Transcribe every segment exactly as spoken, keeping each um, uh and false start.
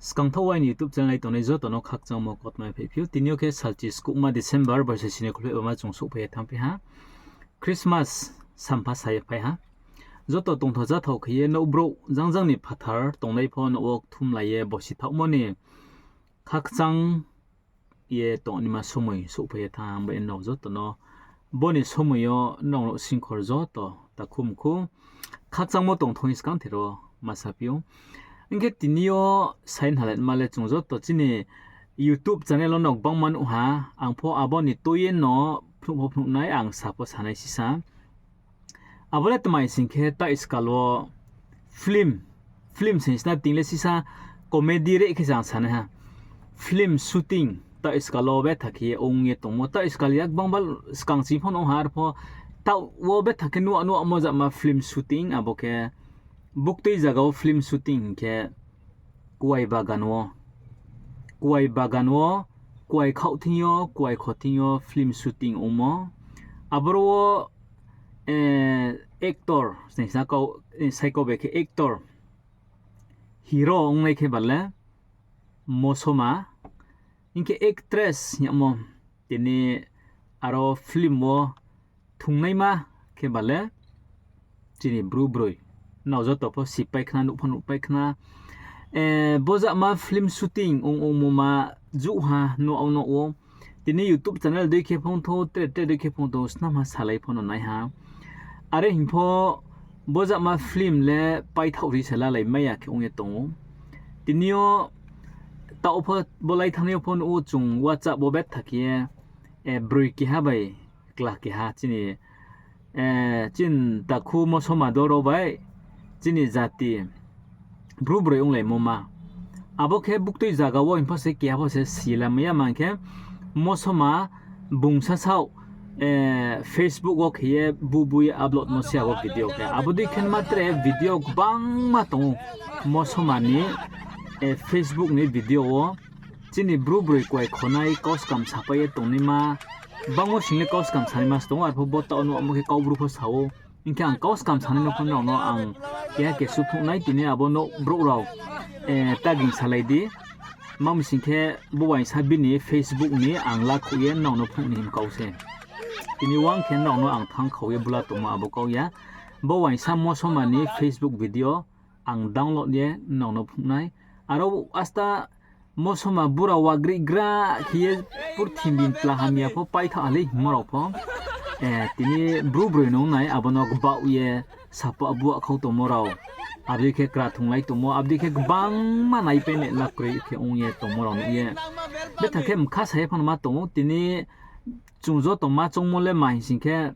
Skangthaoh aini YouTube channel nai tongnai joto no khakchangmo kautma phaiphi ou. Tini yo khe salchi skuhma December boisa sini kholphehbama chung souhphai ye thanngphi ha. Christmas sampha sa ye phai ha. Joto tongthao cháthao khe ye nouh brouh jang jang ni phathar tongnai pho nouh wo kthumlai ye bosi thaohmo ni khakchang ye tongnaima somoi souhphai ye thanng bai nrao joto no. Bo ni somoi yo nrao nouh singkhor joto takhu mkhu khakchangmo tongthao hing skangther wo ma saphi ou. Hing khe tini yo sai nhalai ma le chung joto chini YouTube channel wo no gbangma nuh ha, ang pho abo ni tui ye no phnuh pho phnuh nai, ang sa pho sa nai sisa. Abo le tma hing sing khe taoh skal wo film, film sing sna ting le sisa comedy re khe jang sa nai ha. Film shooting taoh skal wo betha khe ye ong ye tongmo, taoh skal yak gbangba skang ching pho no ha, arpho taoh wo betha khe nuh nuhmo jama film shooting, abo khe buktui zaga wo film shooting hing khe kuai bagan wo, kuai bagan wo, kuai khaoh thing yo, kuai kho thing yo film shooting ongmo. Aboro wo, actor, sna kau, sai kau bai khe actor, hero ongnai khe ba le Mosoma, hing khe actress hingmo, tini aro film wo thungnaima khe ba le chini Bru broi. Nrao joto pho sipai khna, nuh pho nuhpai khna. Bo jama film shooting ong ongmo ma juh ha nuh nuh ou. Tini YouTube channel dei khe phongthou, tre tre dei khe phongthou, snamha salai pho no nai ha. Are hing pho bo jama film le paithaoh ri se lalai mai ya khe ong ye tong ou. Tini yo taoh pho bo lai thanng yo pho nuh ou chung WhatsApp wo betha khe ye, broi keha bai kla keha chini, chini takhu Mosoma dol rao bai chini jati Bru broi onglaimo ma. Abo khe buktui zaga wo hing pho se keha pho se silamai ya mang khe Mosoma bung sasaoh Facebook wo khe ye bu bu ye upload mo se abo video khe. Abo dei khe ma tre video gbangma tong ou Mosoma ni Facebook ni video wo. Chini Bru broi kuai khonai kau skam sapai ye tongnaima, bangmo sing le kau skam sanaima se tong ou, arpho bo taoh nuh amo khe kau bru pho sa ou. Hing khe ang kau skam sanai no pho nrao no ang keha kesu phnuh nai, tini abo nouh brouh rao taging salai di. Ma mi sing khe bo uaingsa bini Facebook ni ang lakhouh ye nrao no phnuh ni hing kau se. Tini uang khe nrao no ang thanng khau ye bula tongmo abo kau ya. Bo uaingsa Mosoma ni Facebook video ang download ye nrao no phnuh nai. Aro asta Mosoma bura wagri gra khe ye purthimbi ni tla hamya pho paithaoh ha le hingmo rao pho. Tini Bru broi nung nai abo no gbaoh ye sapa buah khau tongmo rao. Abo dei khe kra thunglai tongmo, abo dei khe gbangma naipai ni la kroi khe ong ye tongmo rao nuh ye. Betha khe mkha sa ye pho no ma tong ou, tini chung joto ma choungmo le ma hing sing khe,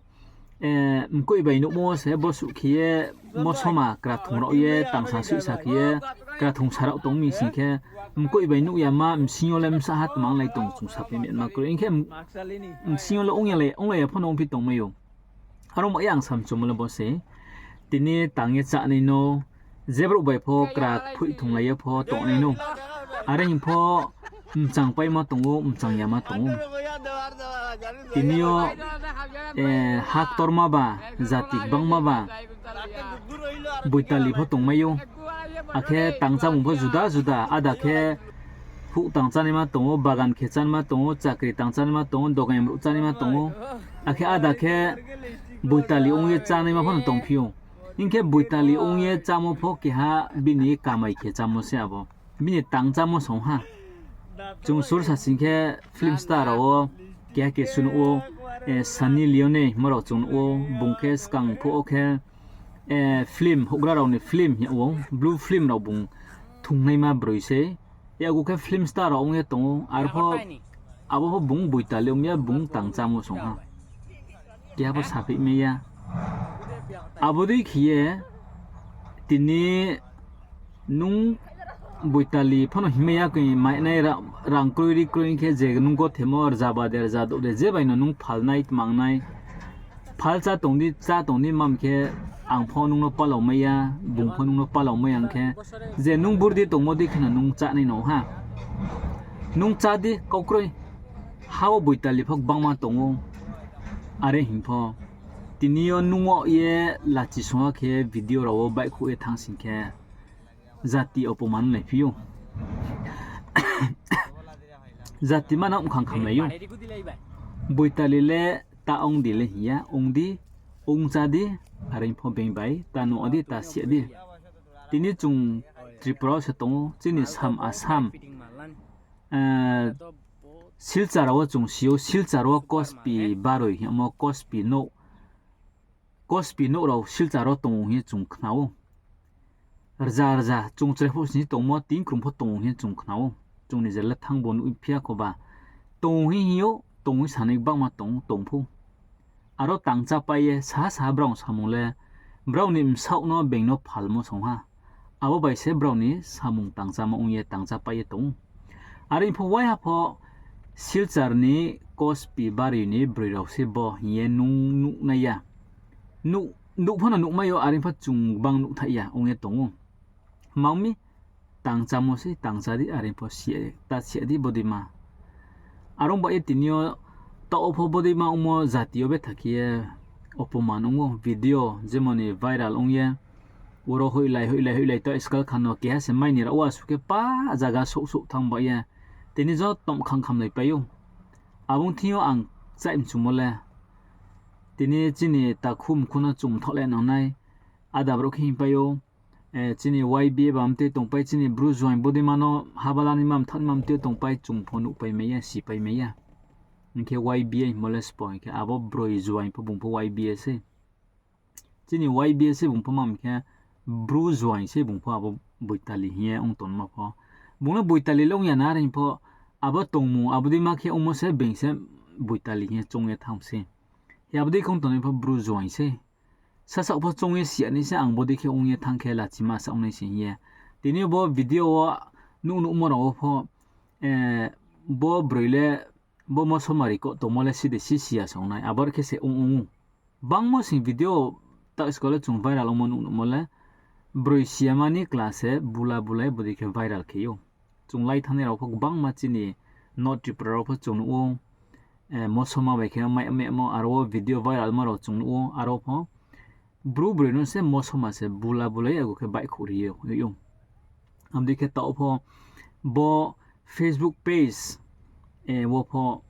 mkoih bai nuhmo se bo suh khe ye Mosoma kra thung rao ye tangsa suihsa khe ye kra thungsa rao tong mi sing khe, mkoih bai nuh yama bsing yo le bsa ha tma onglai tong chung sapai ma kroi. Hing khe bsing yo le onglai ya pho no ongphi tongmai ou. Aro ma ye ang samchumo le bo se, tini tang ye chánai no, je brouh bai pho kra kphoih thunglai ye pho tongnai no. Are hing pho mchang paima tong ou, mchang yama tong ou. Tini yo, haktorma ba, jati gbangma ba, boitali pho tongmai ou. Akhe tangchámung pho juda juda, ada khe huh tang chánaima tong ou, bagan khe chánaima tong ou, chakri tang chánaima tong ou, dogaimruh chánaima tong ou. Akhe ada khe boitali ong ye chánaima pho no tongphi ou. Hing khe boitali ong ye chámo pho keha bini kamai khe chámo se abo. Bini tang chámo song ha. Chung sur sa sing khe film star rao wo keha kesu nuh ou, Sunny Leone hingmo rao chung nuh ou, bung khe skang phuh wo khe film houhgra rao ni film hing ou, blue film rao bung thungnaima broi se. Yagu khe film star rao ong ye tong ou, arpho abo pho bung boitali ong ya, bung tang chámo song ha. Keha pho saphi mai ya. Abo dei khe ye tini nung boitali pho no hingmai ya khe mainai, rang kroi ri kroi khe je nung gothemo rzaba de rzadouh de je bai no nung phalnai tmangnai. Phal chá tong di, chá tong di, mam khe ang pho nung no palao mai ya, bung pho nung no palao mai ya khe, je nung burdi tongmo dei kheno nung chánai no ha. Nung chá di, kau kroi. Ha wo boitali pho gbangma tong ou. Are hing pho, tini yo nung wo ye lachi songha khe video rao wo baihkhouh ye thanng sing khe, jati opoman laiphi ou. Jati ma no mkhang khamlai ou. Boitali le ta ong di le hing ya, ong di, ongchá di, are pho being bai ta nuh di, ta si di. Tini chung Tripura wo se tong ou, chini sam Assam, Silchar wo chung si ou, Silchar wo kospi baroi hingmo kospi nouh rao Silchar wo tong ou hing ye chung khna ou. Rza rza chung chrai pho sini tongmo, tingkrung pho tong ou hing ye chung khna ou. Chung ni je le thanng bo nuh phi ya khoba. Tong ou hing hing ou, tong ou sanai gbangma tong ou, tong pho. Aro tangchá pai ye saha saha brao ni samung le, brao ni bsaoh no being no phalmo song ha. Abo bai se brao ni samung tangchámo ong ye tangchá pai ye tong ou. Are pho waiha pho Silchar ni kospi bari ni broi rao se bo hing ye nung nuh nai ya. Nuh, nuh pho no nuhmai yo, are pho chung gbang nuhthaih ya ong ye tong ou. Mang mi tangchámo se tangchá di, are pho ta si di bodeima. Are ong ba ye tini yo taoh wo pho bodeima ongmo jati yo betha khe ye opoman ong ou, video jemon ni viral ong ye, oro hoihlai hoihlai hoihlai taoh skal kha no keha se mai ni rao wo asuh khe pa zaga souh souh thanng ba ye. Tini joto mkhang khamlai pai ou. Abo ni thing yo ang kchaih mchumo le, tini chini takhu mkhu no chung mthaoh le nang nai, ada brouh khe hing pai ou, chini Y B A ba mtui tongpai, chini Bru juaing bodeima no habala naima mthaoh naima mtui tongpai, chung pho nuhpai mai ya, sipai mai ya. Hing khe Y B A hingmo le sbo hing khe abo broi juaing pho bung pho Y B A sei. Chini Y B A sei bung pho, ma hing khe Bru juaing sei bung pho, abo Boitali hing ye ong tongma pho. Bung le Boitali le ong ya na, are hing pho abo tongmung abo deima khe ongmo se being se Boitali hing ye choung ye thanng sei. Hi abo dei khe ong tongnai pho Bru juaing sei. Sasaoh pho choung ye si ya nai se, ang bo dei khe ong ye thanng khe lachima sa ong nai se hing ye. Tini bo video wo nuh nuhmo rao wo pho, bo broi le bo mosoma ri koh tongmo le si de si si ya se ong nai, abo khe se ong ong ou. Bangmo sing video taoh skal le chung viral ongmo nuh nuhmo le, broi si ya ma ni kla se bula bula ye bo dei khe viral khe ou. Chung lai thanngnai rao pho gbangma chini North Tripura rao pho chung nuh ou, mosoma bai khe mai mehmo, aro wo video viral ma rao chung nuh ou, aro pho Bru broi no se mosoma se bula bula ye agu khe baihkhouh ri ye hoih ou. Abo dei khe taoh pho bo Facebook page wo pho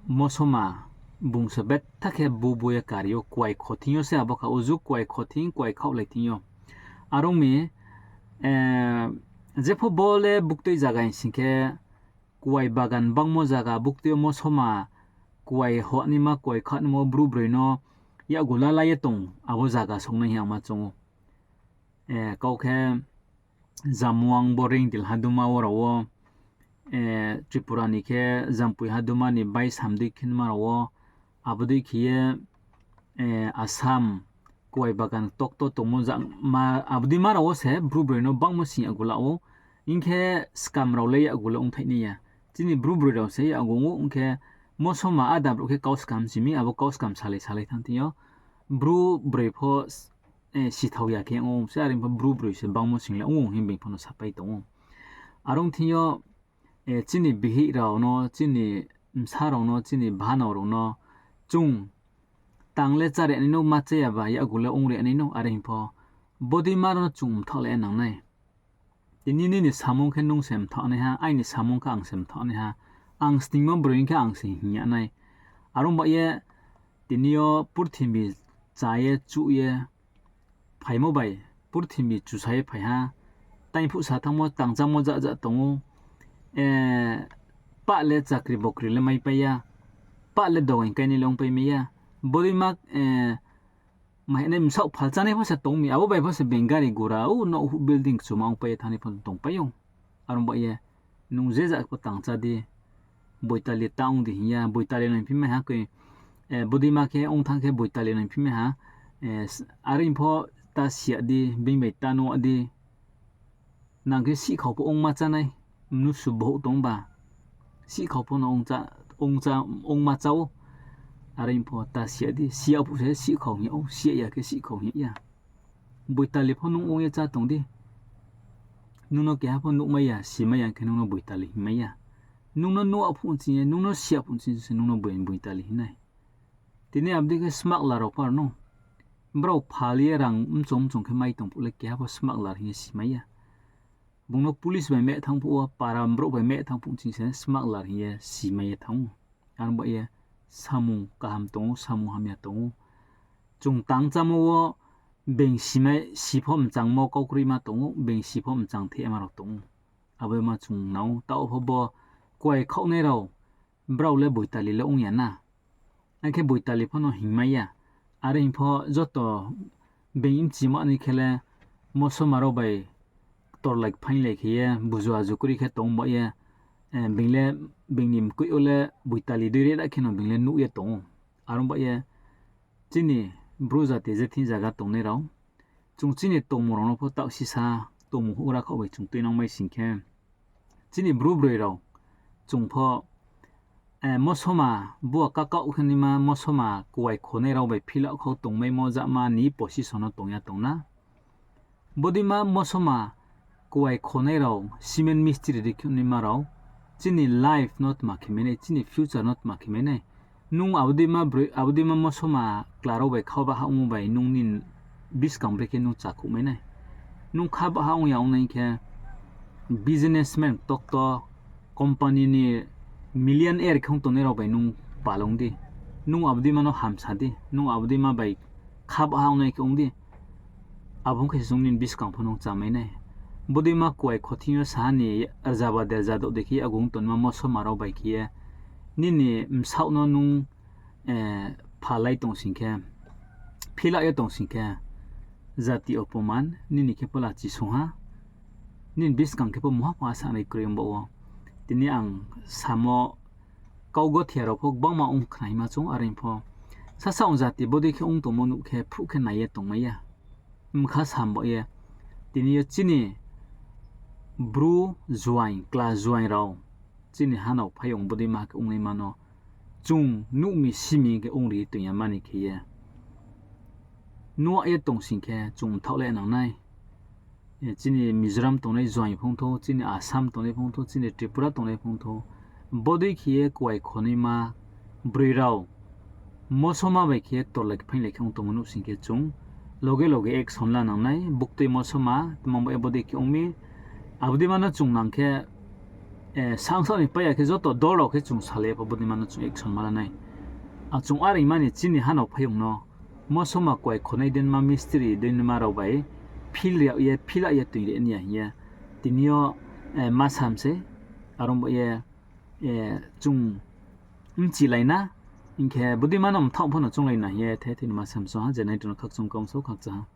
mosoma bung se betha khe bu bu ye kari ou, kuai khothing yo se abo kha, uju kuai khothing kuai khaohlai thing yo. Are ong mi, jepho bo le buktui zaga hing sing khe, kuai bagan bangmo zaga buktui yo mosoma kuai hoh naima kuai khaoh naima Bru broi no yakgu lalai ye tong, abo zaga songnai hing ye ang ma choung ou. Kau khe Jamuang bo Reingdil haduma wo rao wo, Tripura ni khe Jampui haduma ni bai samdei khe nma rao wo, abo dei khe ye Assam kuai bagan tokto tongmo, abo dei ma rao wo se Bru broi no bangmo sing yakgu la ou. Hing khe skam rao le yakgu le ongthaih nai ya. Chini Bru broi rao se yakgu ong ou, ong khe mosoma ada brouh khe kau skam si mi, abo kau skam salai salai thanng thing yo Bru broi pho sithao ya khe ong ou se, are pho Bru broi se bangmo sing le ong ou hing being pho no sapai tong ou. Are ong thing yo, chini bihih rao no, chini bsa rao no, chini bhanao rao no chung tang le chári nai nou, ma chá ya ba yakgu le ongri nai nou, are hing pho bodeima no chung mthaoh le nang nai. Tini nini samung khe nung se mthaoh nai ha, aini samung khe ang se mthaoh nai ha. Ang sningmo broi hing khe ang se hing ya nai. Are ong ba ye tini yo purthimbi chá ye chuh ye phaimo bai purthimbi chusa ye phai ha. Taingphuh sa thanngmo tangchámo ja ja tong ou. Pah le chakri bokri le maipai ya. Pah le dogaing kainai le ongpai mai ya. Bodeima mahinai bsaoh phalchánai pho se tong mi, abo bai pho se being gari gura, o nouh building kchuma ongpai ye thanngnai pho tongpai ou. Are ong ba ye nung je ja pho tangchá di, boitali ta ong di hing ya, boitali no hingphi mai ha koi, bodeima khe ong thanng khe boitali no hingphi mai ha, are pho ta si ya di, being bai ta nuh di. Nang khe sihkhau pho ongma chánai, mnusu bohouh tong ba, sihkhau pho no ongma chá ou. Are pho ta si ya di, si ya phuh se sihkhau hing ya ou, si ya ya khe sihkhau hing ya. Boitali pho nung ong ye chá tong di. Nung no keha pho nuhmai ya, simai ya khe nung no boitali hingmai ya. Nung no nuh ya phuh ching ye, nung no si ya phuh ching se nung no boitali hing nai. Tini abo dei khe smuggler rao pho no, brao phal ye rang mchong mchong khe mai tong phuh le keha pho smuggler hing ye simai ya. Bung no police bai meh thanng phuh wo, para brouh bai meh thanng phuh ching se smuggler hing ye simai ye thanng ou. Aro ba ye samung kaham tong ou, samung hamya tong ou. Chung tang chámo wo being simai, si pho mchangmo kau kroima tong ou, being si pho mchang thehma rao tong ou. Abo ma chung nang ou, taoh pho bo kuai khaohnai rao, brao le boitali le ong ya na. Akhe boitali pho no hingmai ya. Are hing pho joto being bchima ni khe le mosoma rao bai ktorlai kphainglai khe ye, buzu azu kri khe tong ba ye, being le, being ni mkoih wo le boitali dei re da kheno being le nuh ye tong ou. Aro ba ye, chini Bru jati je thing zaga tongnai rao, chung chini tongmung rao no pho taoh sisa tongmung houhgra khaoh bai chung tuinang mai sing khe, chini Bru broi rao chung pho, mosoma bua kakaoh khe naima mosoma kuai khonai rao bai phila khau tongmaimo jama ni position no tong ya tong na. Bodeima mosoma kuai khonai rao, cement mistri dei khe naima rao, chini life no tma khe mai nai, chini future no tma khe mai nai. Nung abo deima mosoma kla rao bai kha baha ongmo bai nung nini buskang brekhe nung chakhouh mai nai. Nung kha baha ong ya ong nai khe, businessman tokto, company ni millionaire khe ong tongnai rao bai nung pal ong di. Nung abo deima no hamsa di, nung abo deima bai kha baha ong nai khe ong di. Abo ong khe se chung nini buskang pho nung chá mai nai. Bodeima kuai khothing yo saha ni rzaba derza dou dei khe agung tongma mosoma rao bai khe ye nini bsaoh no nung phalai tong sing khe, phila ye tong sing khe, jati opoman nini khe pho lachi sung ha, nini buskang khe pho muha pho asa nai kroi ong baoh wo. Tini ang samo kau gothia rao pho gbangma ong khnaima chung, are pho sasaoh jati bodei khe ong tongmo nuh khe phruh khe nai ye tongmai ya. Mkha sam baoh ye, tini yo chini Bru juaing, kla juaing rao, chini hanao phaiyong bodeima khe ongnaima no chung nuh mi si mi khe ongri toing ya mani khe ye nuh ye tong sing khe chung mthaoh le nang nai. Chini Mizoram tongnai juaing phung thou, chini Assam tongnai phung thou, chini Tripura tongnai phung thou, bodei khe ye kuai khonaima broi rao mosoma bai khe ye ktorlai kphainglai khe ong tongmo nuh sing khe chung loge loge action la nang nai. Buktui mosoma tma bai bodei khe ong mi, abo deima no chung nang khe, sangsaoh ni pai ya khe joto dol rao khe chung salai pho bodei ma no chung action ma la nai. Chung are mani chini hanao phaiyong no mosoma kuai khonai dei naima mistri dei naima rao bai phil ri ye, phila ye toing ri ni ya hing ye tini yo ma sam sei. Aro ba ye chung bchilai na, hing khe bodeima no mthaoh pho no chounglai na hing ye the the ni ma sam song ha, je nai tong no khakchang kau sou khakchang ha.